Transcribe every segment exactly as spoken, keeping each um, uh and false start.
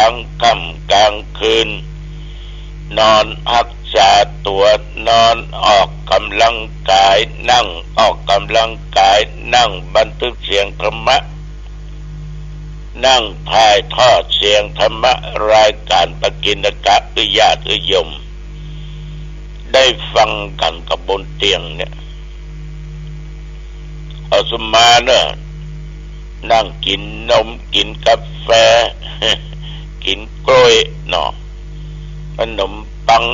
างค่ำกลางคืน นอนฮักษาตั๋ว นอนออกกำลังกาย นั่งออกกำลังกาย นั่งบันทึกเสียงธรรมะ นั่งถ่ายทอดเสียงธรรมะ รายก๋านปกิณกะ เอื้อญาติเอื้อโยม ได้ฟังกั๋นกับบนเตียงเนี่ย อาตมาเน่อ นั่งกิ๋นนม กิ๋นกาแฟ กิ๋นกล้วยเนาะ ขนมปัง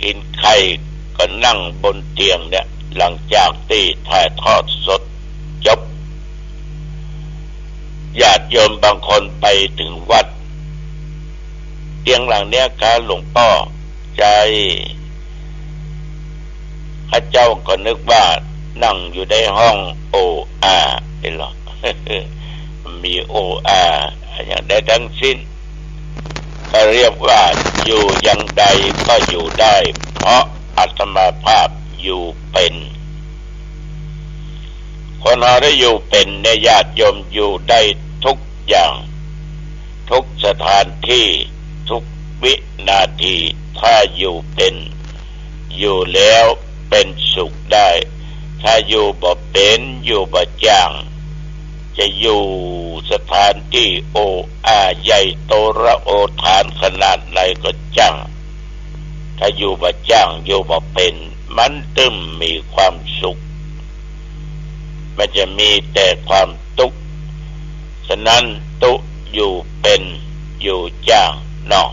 กิ๋นไข่ ก็นั่งบนเตียงเนี่ย หลังจากตี้ถ่ายทอดสดจบ ญาติโยมบางคนไปเถิงวัด เตียงหลังเนี้ยครับหลวงป้อ ใจ้ ข้าเจ้าก็นึกว่านั่งอยู่ในห้องโออา นี่หรอก มีโออาอย่างใดทั้งสิ้น ก็เรียกว่าอยู่อย่างใดก็อยู่ได้ เพราะอาตมาภาพอยู่เป๋น คนเฮาได้อยู่เป๋นเนี่ย ญาติโยม อยู่ได้ทุกอย่าง ทุกสถานตี้ ทุกวินาที ถ้าอยู่เป๋น อยู่แล้วเป๋นสุขได้ ถ้าอยู่บ่เป๋น อยู่บ่จ้าง จะอยู่สถานตี้โออาใหญ่โตระโอษฐานขนาดไหนก็จ้าง ถ้าอยู่บ่จ้าง อยู่บ่เป๋น มันตึงมีความสุข มันจะมีแต่ความตุ๊กข์ ฉะนั้นตุ๊อยู่เป๋น อยู่จ้างเนาะ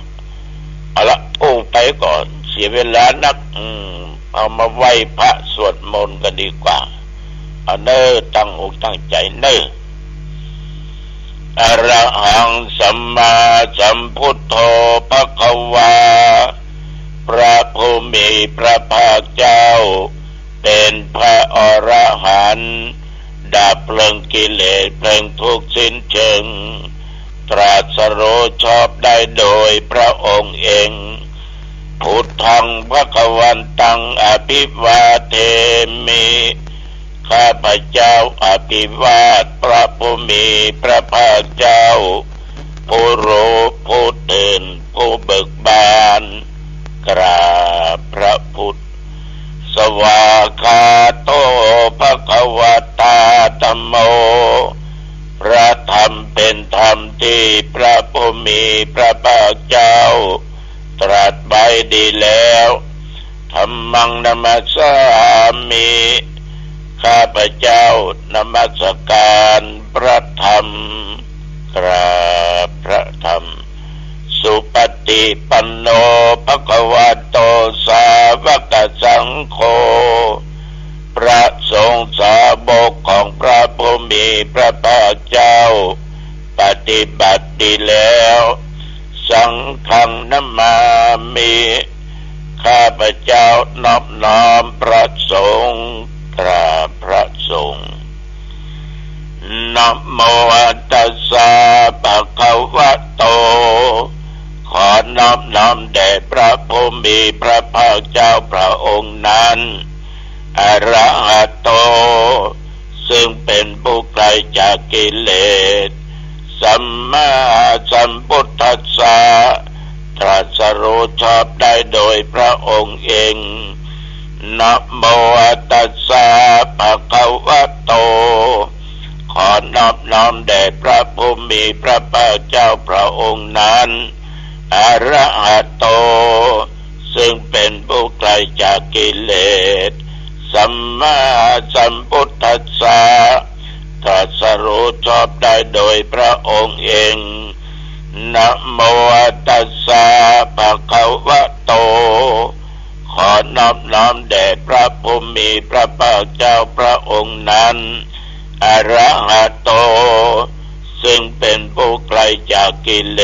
เอาละ อู้ไปก่อน เสียเวลานัก อืม เอามาไหว้พระสวดมนต์กั๋นดีกว่า เอาเน่อ ตั้งอกตั้งใจ๋เน่อ อะระหังสัมมาสัมพุทโธภะคะวา พระผู้มีพระภาคเจ้า เป๋นพระอรหันต์ ดับเพลิงกิเลสเพลิงทุกข์สิ้นเชิง ตรัสรู้ชอบได้โดยพระองค์เอง พุทธังภะคะวันตังอภิวาเทมิ ข้าพเจ้าอภิวาทพระผู้มีพระภาคเจ้า ผู้รู้ผู้ตื่นผู้เบิกบาน กราบพระพุทธ สวากขาโตภะคะวะตาธัมโม พระธรรมเป๋นธรรมตี้พระผู้มีพระภาคเจ้าตรัสไว้ดีแล้ว ธัมมังนะมัสสามิ ข้าพเจ้านมัสการพระธรรม กราบพระธรรม สุปฏิปันโนภะคะวะโตสาวกสังโฆ พระสงฆ์สาวกของพระผู้มีพระภาคเจ้าปฏิบัติดีแล้ว สังฆังนะมามิ ข้าพเจ้านอบน้อมพระสงฆ์ กราบพระสงฆ์ นะโมตัสสะภะคะวะโต ขอนอบน้อมแด่พระผู้มีพระภาคเจ้าพระองค์นั้น อะระหะโต ซึ่งเป๋นผู้ไกลจากกิเลส สัมมาสัมพุทธัสสะ ตรัสรู้ชอบได้โดยพระองค์เอง นะโมตัสสะภะคะวะโต ขอนอบน้อมแด่พระผู้มีพระภาคเจ้าพระองค์นั้น อะระหะโต ซึ่งเป๋นผู้ไกลจากกิเลส สัมมาสัมพุทธัสสะ ตรัสรู้ชอบได้โดยพระองค์เอง นะโมตัสสะภะคะวะโต ขอนอบน้อมแด่พระผู้มีพระภาคเจ้าพระองค์นั้น อะระหะโต ซึ่งเป๋นผู้ไกลจากกิเล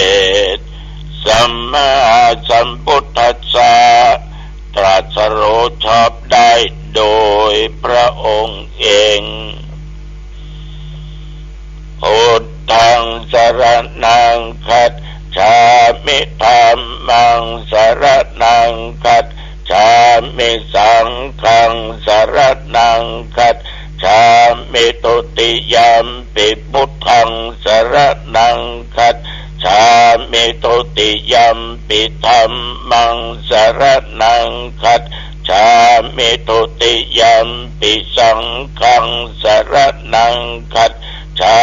ส สัมมาสัมพุทธัสสะ ตรัสรู้ชอบได้โดยพระองค์เอง พุทธังสรณังคัจฉามิ ธัมมังสรณังคัจฉามิ สังฆังสรณังคัจฉามิ ทุติยัมปิพุทธังสรณังคัจ จฉามิ ทุติยัมปิ ธัมมัง สรณัง คัจฉามิ ทุติยัมปิ สังฆัง สรณัง คัจฉา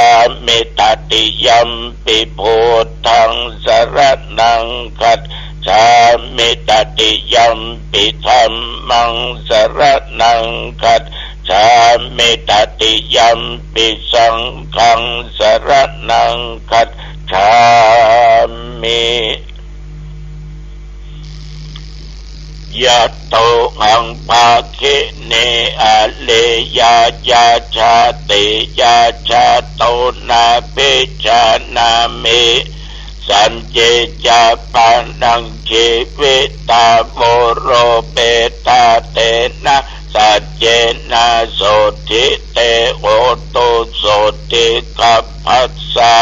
มิ ตติยัมปิ พุทธัง สรณัง คัจฉามิ ตติยัมปิ ธัมมัง สรณัง คัจฉามิ ตติยัมปิ สังฆัง สรณัง คัจฉามิ ยะโต หัง ภะคะเน อะเรยะ ยะชะ เตยะชะ โต นะ เภชะ นะ เม สัจเจ จะ ปะนัง จีวิตา โว โร เปตา เตนะ สัจเจนะ โสตถิ เต โหตุ โสตถิ กัปปะสะ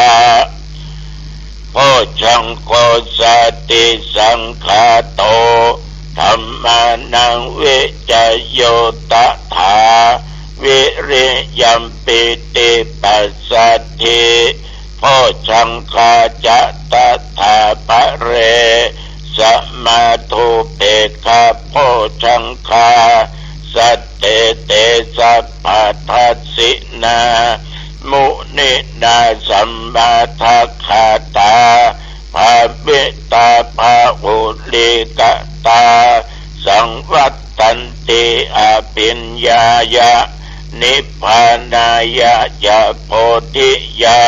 โพชฌังโก สติสังคาโต ธัมมานัง วิจโย ตถา วิริยัมปิ ติปัสสัทธิ โพชฌังคา จะ ตถา ปะเร สะมา ทูเปกขา โพชฌังคา สัตเต เต สัพพะทัสสินา มุนินา สัมมาทักขาตา ภาวิตา พาหุลีกตา สังวัตตันติ อภิญญายะ นิพพานายะ จะ โพธิยา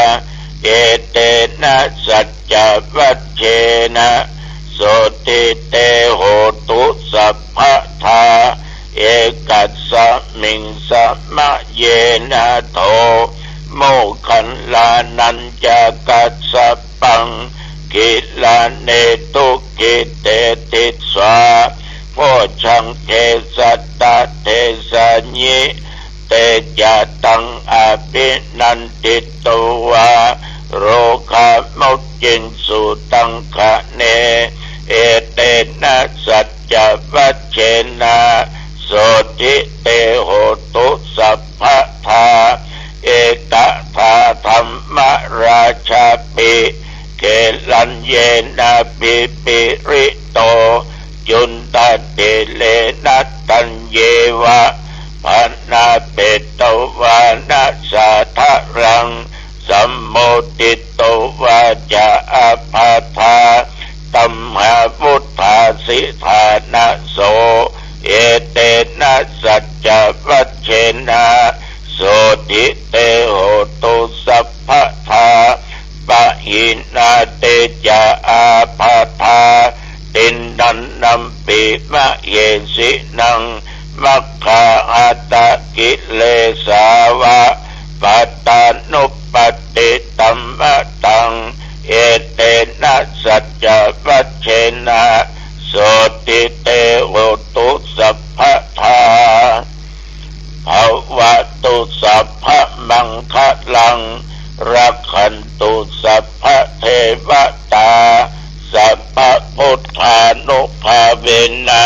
เอเตนะ สัจจวัจเจนะ โสตถิ เต โหตุ สัพพะทา เอกัสสะมิง สะมะเยนะ โถ โมคคัลลานัญจะ กัสสะปัง กิลาเน ทุกขิเต ติสสา โพชฌังเก สัตตะ เทสะญิ เตจะ ตัง อภินันทิตวา โรคา มุจจิงสุ ตัง คะเน เอเตนะ สัจจวัจเจนะ โสตถิ เต โหตุ สัพพะทา เอตถา ธัมมราชาปิ เกลัญเยนะ ปิปิริโต จุณฑะเถเรนะ ตัญเยวะ ภะนาเปตวานะ สาทะรัง สัมโมทิตวา จะ อัปปะทา ตัมหาวุฑฒาสิทธานะโส เอเตนะ สัจจวัจเจนะ โสตถิ เต โหตุ สัพพะทา ปะหินา เตจะ อาปะทา ติณฑันนัมปิ มะเหสินัง มัคคาหะตะ กิเลสาวะ ปะทานุปัตติตัมมะตัง เอเตนะ สัจจวัจเจนะ โสตถิ เต โหตุ สัพพะทา ภะวะตุ สัพพะมังคะลัง รักขันตุ สัพพะเทวะตา สัพพะพุทธานุภาเวนะ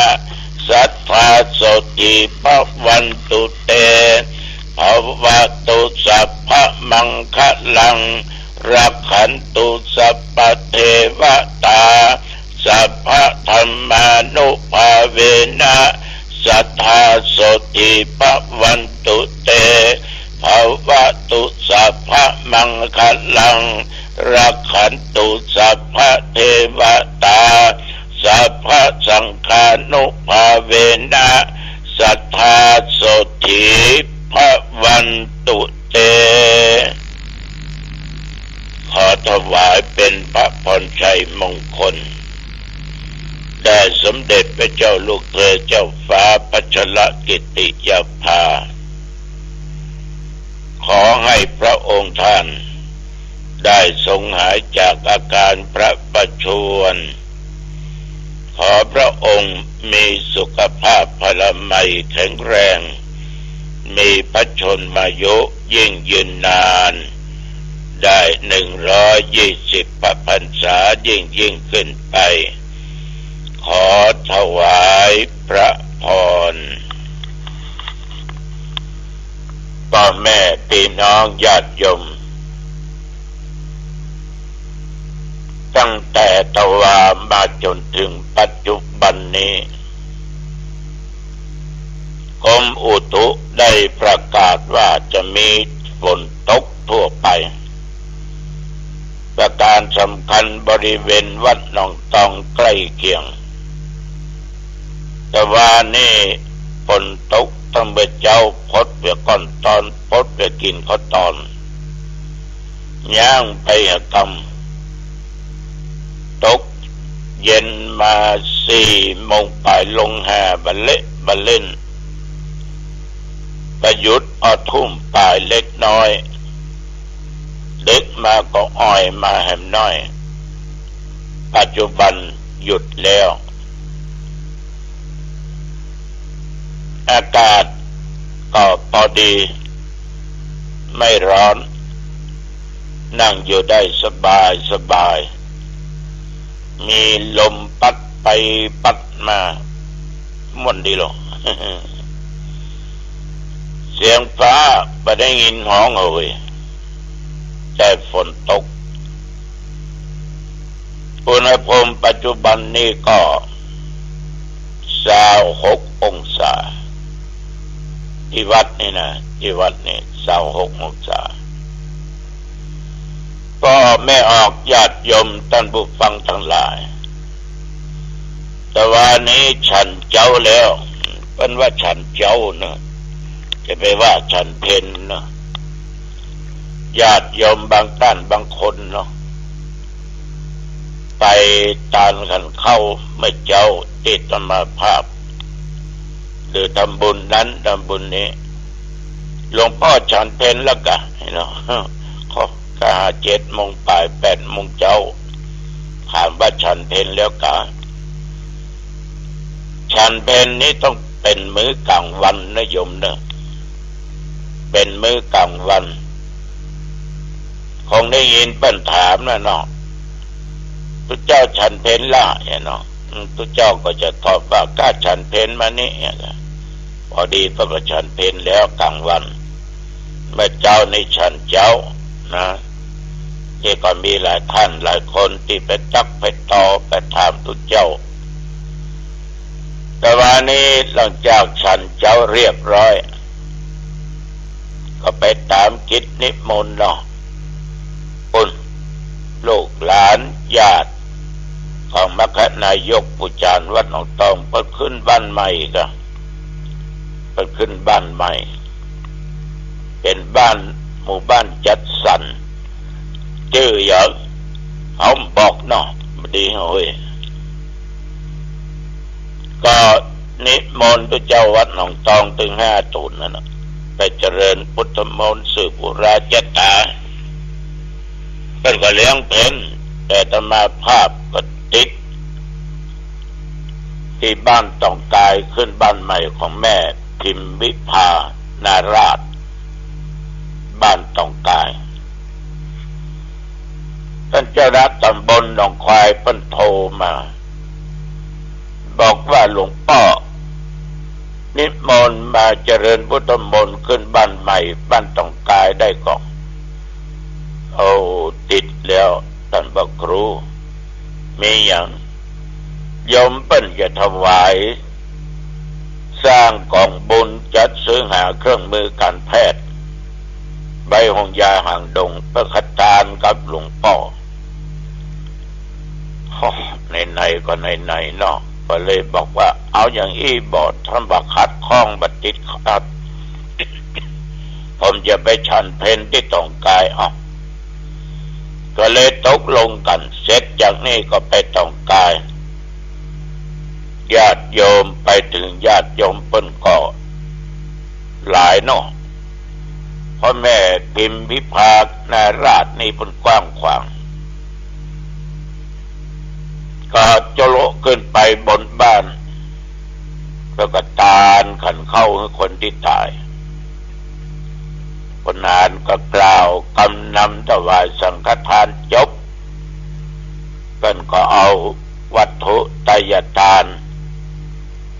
สัทธา โสตถิ ภะวันตุ เต ภะวะตุ สัพพะมังคะลัง รักขันตุ สัพพะเทวะตา สัพพะธัมมานุภาเวนะ สัทธา โสตถิ ภะวันตุ เต ภะวะตุ สัพพะมังคะลัง รักขันตุ สัพพะเทวะตา สัพพะสังฆานุภาเวนะ สัทธา โสตถิ ภะวันตุ เต ขอถวายเป๋นพระพรชัยมงคล แด่สมเด็จพระเจ้าลูกเธอเจ้าฟ้าพัชรกิติยาภา ขอให้พระองค์ท่านได้ทรงหายจากอาการพระประชวร ขอพระองค์มีสุขภาพพลามัยแข็งแรง มีพระชนมายุยิ่งยืนนาน ได้หนึ่งร้อยยี่สิบพระพรรษายิ่งยิ่งขึ้นไป ขอถวายพระพร พ่อแม่พี่น้องญาติโยม ตั้งแต่ตะวามาจ๋นเถิงปัจจุบันนี้ กรมอุตุได้ประกาศว่าจะมีฝนตกทั่วไป ประการสำคัญบริเวณวัดหนองตองใก้เคียง ตะวานี้ฝนตกตั้งเมื่อเจ๊า ปดเปื้อก่อนตอน ปดเปื้อกิ๋นข้าวตอน ย่างไปหาค่ำ ตกเย็นมาสี่โมงป๋ายลงหาบะเละบะเล่น ก็หยุดอ้อทุ่มป๋ายเล็กน้อย ดึกมาก็อ่อยมาแหมน้อย ปัจจุบันหยุดแล้ว อากาศก็ปอดี ไม่ฮ้อน นั่งอยู่ได้สบายสบาย มีลมปั๊ดไปปั๊ดมา ม่วนดีลอ เสียงฟ้าบ่ได้ยินฮ้องเฮย แต่ฝนตก อุณหภูมิปัจจุบันนี้ก็ซาวหกองศา ตี้วัดนี่นะ ตี้วัดนี่ซาวหกองศา ป้อแม่ออก ญาติโยมต้านผู้ฟังตังหลาย ตะวานี้ฉันเจ๊าแล้ว เปิ้นว่าฉันเจ๊าเนาะ จะไปว่าฉันเพลเนาะ ญาติโยมบางต้านบางคนเนาะ ไปตานขันข้าวเมื่อเจ๊าตี้อาตมาภาพ หรือทำบุญนั้นทำบุญนี้ หลวงป้อฉันเพลแล้วกา เนาะ ก็ ก็หาเจ็ดโมงป๋ายแปดโมงเจ๊า ถามว่าฉันเพลแล้วกา ฉันเพลนี่ต้องเป๋นมื้อกลางวันนะโยมเนาะ เป๋นมื้อกลางวัน คงได้ยินเปิ้นถามนะเนาะ ตุ๊เจ้าฉันเพลละ เนี่ยเนาะ อืม ตุ๊เจ้าก็จะตอบว่า ก้าฉันเพลมานี่ เนี่ยนะ ปอดีเปิ้นก็ฉันเพลแล้วกลางวัน เมื่อเจ๊านี่ฉันเจ๊านะ นี่ก็มีหลายต้านหลายคนตี้ไปตั๊กไปต่อไปถามตุ๊เจ้า ตะวานี้หลังจากฉันเจ๊าเรียบร้อย ก็ไปต๋ามกิจนิมนต์เนาะ ปุ้น ลูกหลานญาติของมรคนายกปู่จารย์วัดหนองตอง เปิ้นขึ้นบ้านใหม่กา เปิ้นขึ้นบ้านใหม่ เป๋นบ้าน หมู่บ้านจัดสรร จื้อหยัง เฮาบ่บอกเนาะ บ่ดีเฮย ก็นิมนต์ตุ๊เจ้าวัดหนองตองตึงห้าตูนนั่นน่ะ ไปเจริญพุทธมนต์สืบอุราชะต๋า เปิ้นก็เลี้ยงเพล แต่อาตมาภาพก็ติด ตี้บ้านตองกาย ขึ้นบ้านใหม่ของแม่พิมวิภา นาราช บ้านตองกาย ต้านเจ้าคณะต๋ำบลหนองควายเปิ้นโทรมา บอกว่าหลวงป้อนิมนต์มาเจริญพุทธมนต์ขึ้นบ้านใหม่ บ้านตองกายได้ก่อ โอ้ ติดแล้ว ต้านพระครู มีหยัง โยมเปิ้นจะถวาย สร้างก๋องบุญ จัดซื้อหาเครื่องมือการแพทย์ ใบหงยาหางดง เปิ้นขะตานกับหลวงป้อ โอ้ ไหนๆ ก็ไหนๆ เนาะ ก็เลยบอกว่า เอาอย่างอี้บ่ ถ้าบ่ขัดข้องบ่ติดขัด ผมจะไปฉันเพลตี้ตองกาย เอ้า ก็เลยตกลงกั๋น เสร็จจากนี้ก็ไปตองกาย ญาติโยมไปเถิง ญาติโยมเปิ้นก็หลายเนาะ เพราะแม่พิมวิภานาราชนี่เปิ้นกว้างขวาง ก็โจโลขึ้นไปบนบ้าน แล้วก็ตานขันข้าวหื้อคนตี้ต๋าย พลหารก็กล่าวกำนำถวายสังฆทานจบ เปิ้นก็เอาวัตถุไตยทาน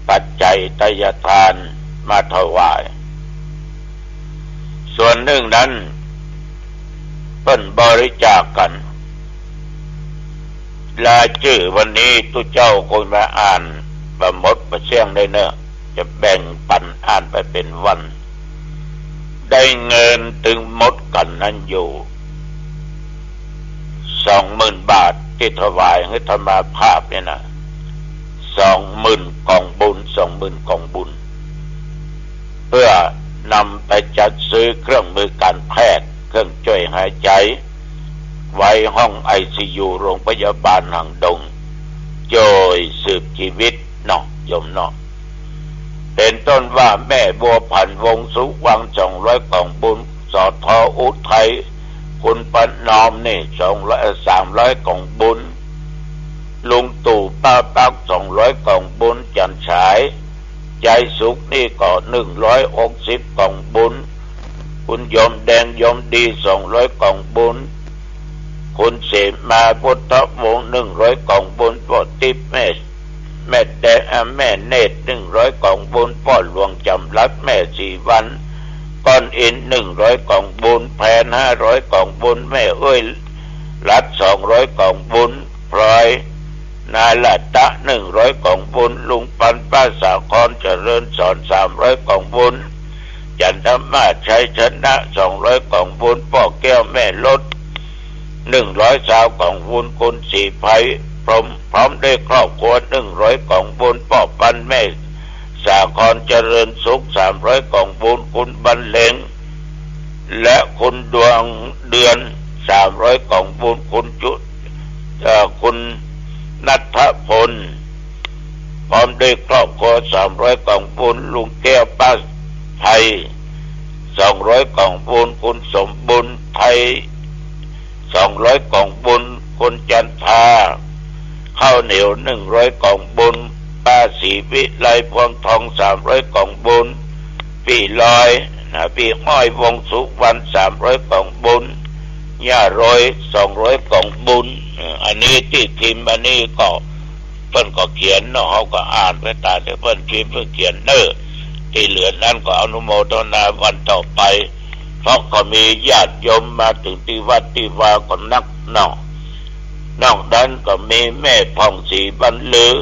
ปัจจัยไตยทานมาถวาย ส่วนนึ่งนั้นเปิ้นบริจาคกั๋น รายจื้อวันนี้ตุ๊เจ้าคงมาอ่านบ่หมดบ่เสี้ยงได้เน่อ จะแบ่งปันอ่านไปเป๋นวัน ได้เงินตึงหมดกั๋นนั้นอยู่ สองหมื่นบาท ตี้ถวายหื้ออาตมาภาพเนี่ยนะ สองหมื่นกองบุญ สองหมื่นกองบุญ เปื้อนำไปจัดซื้อเครื่องมือการแพทย์ เครื่องจ้วยหายใจ๋ ไว้ห้องไอซียู โรงพยาบาลหางดง จ้วยสืบจีวิตเนาะ โยมเนาะ เป๋นต้นว่าแม่บัวผัน วงศ์สุวรรณ สองร้อยกองบุญ สท อุทัย คุณประนอมนี่ สองร้อย เอ่อ สามร้อยกองบุญ ลุงตู่ป้าตั๊ก สองร้อยกองบุญ จันทร์ฉาย ยายสุขนี่ก็ หนึ่งร้อยหกสิบกองบุญ คุณโยมแดงโยมดี สองร้อยกองบุญ คุณเสมา พุทธวงศ์ หนึ่งร้อยกองบุญ ป้อติ๊บ แม่ แม่แดง อ่ะ แม่เนตร หนึ่งร้อยกองบุญ ป้อหลวงจ๋ำรัตน์ แม่ศรีวรรณ ก้อนอินทร์ หนึ่งร้อยกองบุญ แพน ห้าร้อยกองบุญ แม่เอ้ยรัตน์ สองร้อยกองบุญ พลอย นาลตะ หนึ่งร้อยกองบุญ ลุงปัน ป้าสาคร เจริญสอน สามร้อยกองบุญ จันทมาศ ชัยชนะ สองร้อยกองบุญ ป้อแก้ว แม่ลด หนึ่งร้อยซาวกองบุญ คุณศรีไพร พรหม พร้อมด้วยครอบครัว หนึ่งร้อยกองบุญ ป้อปัน แม่สาคร เจริญสุข สามร้อยกองบุญ คุณบรรเลง และคุณดวงเดือน สามร้อยกองบุญ คุณจุ เอ่อ คุณณัฐพล พร้อมด้วยครอบครัว สามร้อยกองบุญ ลุงแก้ว ป้าไพ สองร้อยกองบุญ คุณสมบุญไทย สองร้อยกองบุญ คุณจันทา ข้าวเหนียว หนึ่งร้อยกองบุญ ป้าศรีวิไล พวงทอง สามร้อยกองบุญ ปี้ลอย นะ ปี้อ้อย วงศ์สุวรรณ สามร้อยกองบุญ ย่าโรย สองร้อยกองบุญ เออ อันนี้ตี้พิมพ์ อันนี้ก็เปิ้นก็เขียนเนาะ เฮาก็อ่านไปต๋ามตี้เปิ้นพิมพ์เปิ้นเขียนเน่อ ตี้เหลือนั้นก็อนุโมทนาวันต่อไป เพราะก็มีญาติโยมมาเถิงตี้วัดตี้วาก็นักเนาะ นอกนั้นก็มีแม่ผ่องศรีบรรลือ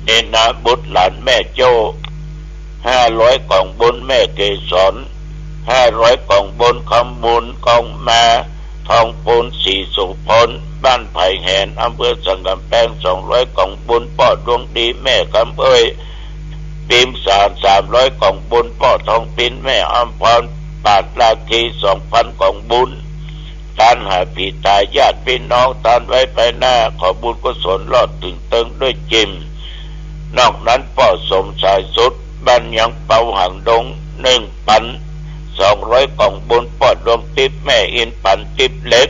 นี่นะ บุตรหลานแม่โจ้ ห้าร้อยกองบุญ แม่เกสร ห้าร้อยกองบุญ คำมูล กองมา ทองปูน ศรีโสภณ บ้านไผ่แหน อำเภอสันกำแพง สองร้อยกองบุญ ป้อดวงดี แม่คำเอ้ย ปิมสาร สามร้อยกองบุญ ป้อทองปิน แม่อำพร ปาดลาคี สองพันกองบุญ ต้านหาผีตายญาติพี่น้อง ต้านไว้ไปหน้า ขอบุญกุศลรอดเถิงเติงด้วยจิม นอกนั้นป้อสมสายสุด บ้านยางเปาหางดง หนึ่งปันสองร้อยกองบุญ ป้อดวงติ๊บ แม่อินปันติ๊บเล็ก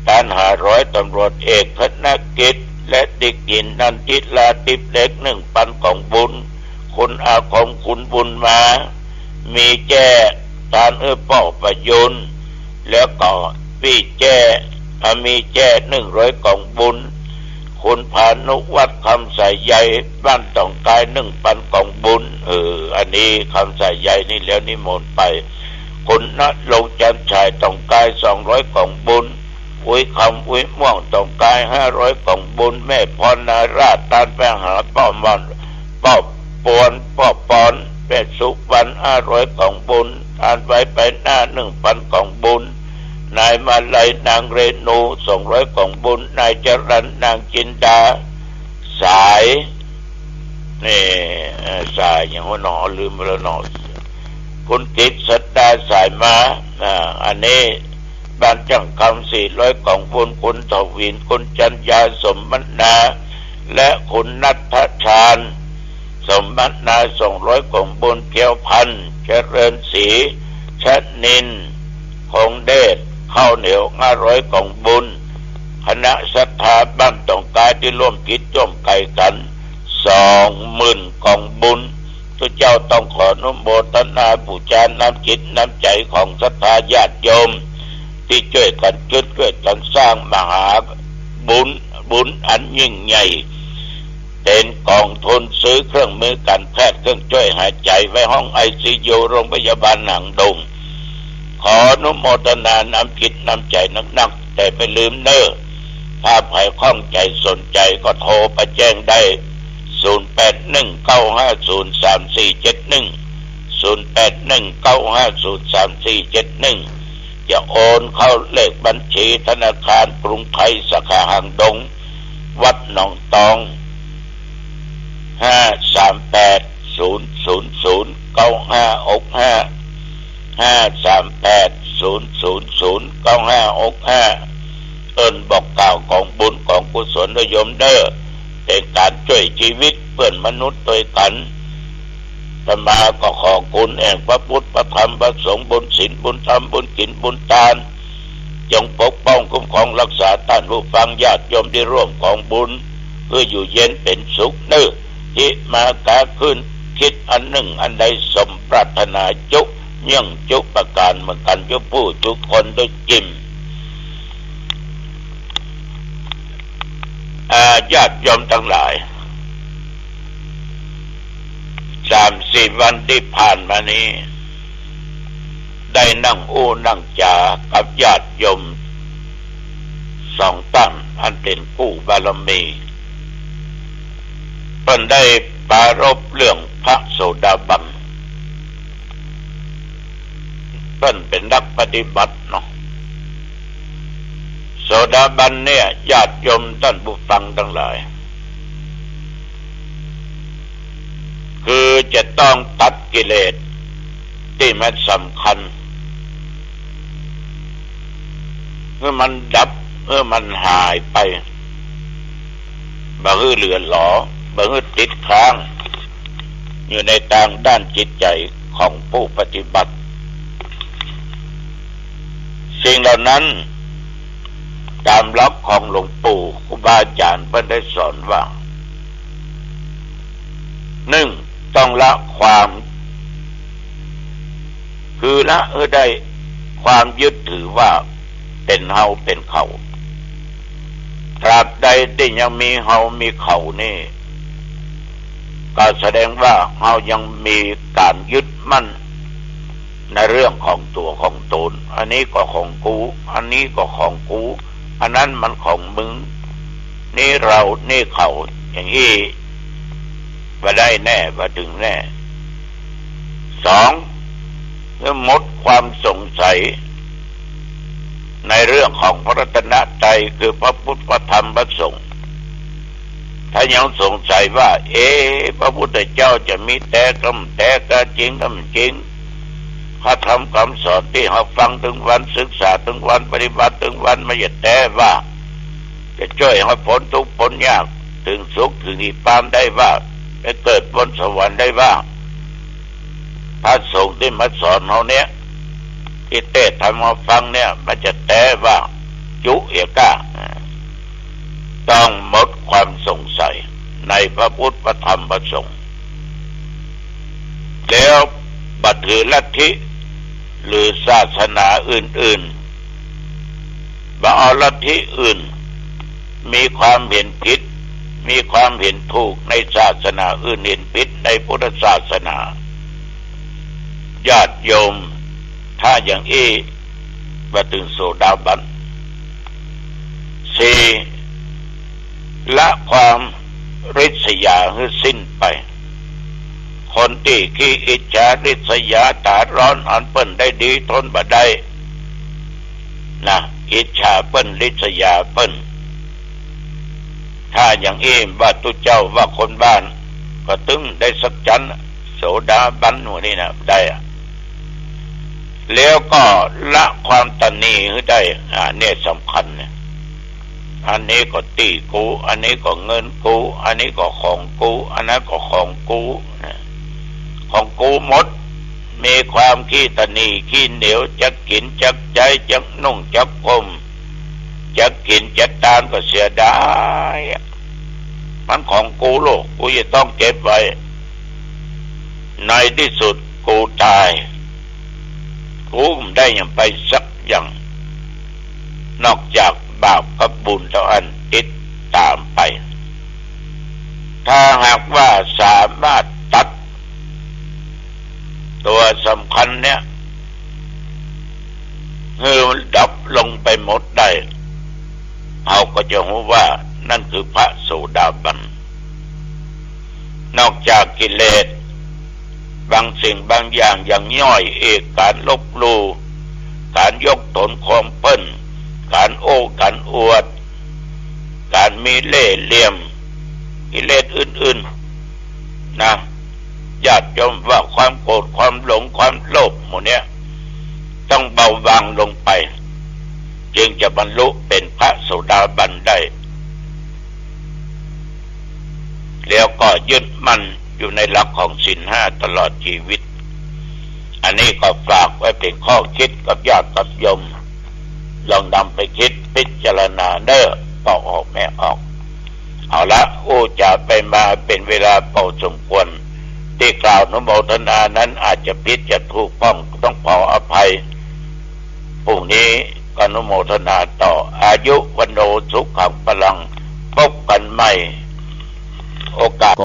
ต้านหาร้อยตำรวจเอกธนกิจ และเด็กหญิงนันทิลาติ๊บเล็ก หนึ่งปันกองบุญ คุณอาคม คุณบุญมา มีแจ้ ต้านเอื้อป้อประยุน แล้วก็ปี้แจ้ อ่ะ มีแจ้ หนึ่งร้อยกองบุญ คุณพานุวัฒน์ คำสายใย บ้านตองกาย หนึ่งปันกองบุญ เออ อันนี้คำสายใยนี่แล้วนิมนต์ไป คุณณรงค์ จันทร์ฉาย ตองกาย สองร้อยกองบุญ อุ้ยคำ อุ้ยม่วง ตองกาย ห้าร้อยกองบุญ แม่พรนาราช ต้านไปหาป้อมอน ป้อปวน ป้อปอน แม่สุวรรณ ห้าร้อยกองบุญ ต้านไว้ไปหน้า หนึ่งปันกองบุญ นายมาลัย นางเรนู สองร้อยกองบุญ นายจรัญ นางจินดา สาย นี่ เอ่อ สายหยังวะหนอ ลืมไปแล้วหนอ คุณกฤษดา สายมา อ่า อันนี้ บ้านจ้างคำ สี่ร้อยกองบุญ คุณทวิน คุณจันยา สมบัตินา และคุณณัฐชาญ สมบัตินา สองร้อยกองบุญ เพียวพันธ์ เจริญศรี ชนินทร์ คงเดช ข้าวเหนียว ห้าร้อยกองบุญ คณะศรัทธาบ้านตองกายตี้ร่วมจิตร่วมใจ๋กั๋น สองหมื่นกองบุญ ตุ๊เจ้าต้องขออนุโมทนาบูชาน้ำจิตน้ำใจ๋ของศรัทธาญาติโยม ตี้จ้วยกั๋นกึ๊ดจ้วยกั๋นสร้างมหาบุญ บุญอันยิ่งใหญ่ เป๋นกองทุนซื้อเครื่องมือการแพทย์ เครื่องจ้วยหายใจ๋ ไว้ห้องไอซียู โรงพยาบาลหางดง ขออนุโมทนาน้ำจิตน้ำใจ๋นักๆ แต่บ่าลืมเน่อ ถ้าใผข้องใจ๋สนใจ๋ก็โทรไปแจ้งได้ ศูนย์แปดหนึ่ง เก้าห้าศูนย์ สามสี่เจ็ดหนึ่ง ศูนย์แปดหนึ่ง เก้าห้าศูนย์ สามสี่เจ็ดหนึ่ง จะโอนเข้าเลขบัญชีธนาคารกรุงไทยสาขาหางดง วัดหนองตอง ห้าสามแปด ศูนย์ศูนย์ศูนย์ เก้าห้าหกห้า ห้าสามแปด ศูนย์ศูนย์ศูนย์ เก้าห้าหกห้า เอิ้นบอกกล่าวก๋องบุญก๋องกุศลเน่อโยมเน่อ เป๋นก๋านจ้วยจีวิตเปื้อนมนุษย์ตวยกั๋น อาตมาก็ขอบคุณแอ่งพระพุทธพระธรรมพระสงฆ์ บุญศีลบุญธรรม บุญกิ๋นบุญตาน จงปกป้องคุ้มครองรักษาต้านผู้ฟังญาติโยมตี้ร่วมก๋องบุญ หื้ออยู่เย็นเป๋นสุขเน่อ ตี้มากาขึ้น กึ๊ดอันนึ่งอันใดสมปรารถนาจุเยื่องจุประก๋านเหมือนกั๋นจุผู้จุคนเน่อจิม อ่า ญาติโยมตังหลาย สามสี่วันตี้ผ่านมานี้ ได้นั่งอู้นั่งจ๋ากับญาติโยมสองต้านอันเป๋นกู้บารมี เปิ้นได้ปรารภเรื่องพระโสดาบัน เปิ้นเป๋นนักปฏิบัติเนาะ โสดาบันเนี่ย ญาติโยมต้านผู้ฟังตังหลาย คือจะต้องตัดกิเลสตี้มันสำคัญ หื้อมันดับ หื้อมันหายไป บ่หื้อเหลือหลอ บ่หื้อติดค้าง อยู่ในตางด้านจิตใจ๋ของผู้ปฏิบัติ สิ่งเหล่านั้น ต๋ามหลักของหลวงปู่ครูบาอาจ๋ารย์เปิ้นได้สอนว่า นึ่ง ต้องละความ คือละหื้อได้ความยึดถือว่าเป๋นเฮาเป๋นเขา ตราบใดตี้ยังมีเฮามีเขานี่ ก็แสดงว่าเฮายังมีก๋านยึดมั่นในเรื่องของตั๋วของต๋น อันนี้ก็ของกู อันนี้ก็ของกู อันนั้นมันของมึง นี่เรา นี่เขา อย่างอี้ บ่ได้แน่ บ่เถิงแน่ สอง หื้อหมดความสงสัย ในเรื่องของพระรัตนตรัย คือพระพุทธ พระธรรม พระสงฆ์ ถ้ายังสงสัยว่า เอ๊ะ พระพุทธเจ้าจะมีแต๊กำแต๊กา จริงกำจริง พระธรรมคำสอนตี้เฮาฟังตึงวัน ศึกษาตึงวัน ปฏิบัติตึงวัน บ่ใจ้แต๊ว่า จะจ้วยหื้อป๊นตุ๊กข์ป๊นยาก เถิงสุขเถิงนิพพานได้ว่า ไปเกิดบนสวรรค์ได้ว่า พระสงฆ์ตี้มาสอนเฮาเนี่ย ตี้เตสน์ธรรมมาฟังเนี่ย บ่ใจ้แต๊ว่า จุเอะก้า ต้องหมดความสงสัยในพระพุทธ พระธรรม พระสงฆ์ แล้วบ่ถือลัทธิหรือศาสนาอื่นๆ บ่เอาลัทธิอื่น มีความเห็นผิด มีความเห็นถูกในศาสนาอื่น เห็นผิดในพุทธศาสนา ญาติโยม ถ้าอย่างอี้ บ่เถิงโสดาบัน สี่ ละความริษยาหื้อสิ้นไป คนตี้ขี้อิจฉาริษยา ต๋าฮ้อนอันเปิ้นได้ดีทนบ่ได้ นะ อิจฉาเปิ้น ริษยาเปิ้น ถ้าอย่างอี้ว่าตุ๊เจ้าว่าคนบ้าน ก็ตึงได้สักจั้น โสดาบันหมู่นี้นะ ได้อะ แล้วก็ละความตระหนี่หื้อได้ อ่า เนี่ยสำคัญเนี่ย อันนี้ก็ตี้กู อันนี้ก็เงินกู อันนี้ก็ของกู อันนั้นก็ของกู นะ ของกูหมด มีความขี้ตระหนี่ขี้เหนียว จะกิ๋นจะใจ๊ จะนุ่งจะห่ม จะกิ๋นจะตานก็เสียดายอะ มันของกูโลก กูจะต้องเก็บไว้ ในตี้สุดกูต๋าย กูบ่ได้หยังไปสักอย่าง นอกจากบาปกับบุญเต้าอั้นติดต๋ามไป ถ้าหากว่าสามารถตัดตั๋วสำคัญเนี่ย หื้อมันดับลงไปหมดได้ เฮาก็ จะฮู้ว่านั่นคือพระโสดาบัน นอกจากกิเลสบางสิ่งบางอย่างยังย่อยอีก ก๋านลบหลู่ ก๋านยกตนข่มเปิ้น ก๋านโอ้ก๋านอวด ก๋านมีเล่ห์เหลี่ยม กิเลสอื่นๆ นะ ญาติโยมว่าความโกรธ ความหลง ความโลภหมู่เนี้ย ต้องเบาบางลงไป จึงจะบรรลุเป็นพระโสดาบันได้ แล้วก็ยึดมั่นอยู่ในหลักของศีลห้าตลอดชีวิต อันนี้ก็ฝากไว้เป็นข้อคิดกับญาติกับโยม ลองนำไปคิดพิจารณาเด้อ พ่อออกแม่ออก เอาละ อู้จ๋าไปมาเป็นเวลาพอสมควร ตี้กล่าวอนุโมทนานั้นอาจจะผิดจะถูกพร่อง ต้องขออภัย พรุ่งนี้ก็อนุโมทนาต่อ อายุ วัณโณ สุขัง พลัง พบกันใหม่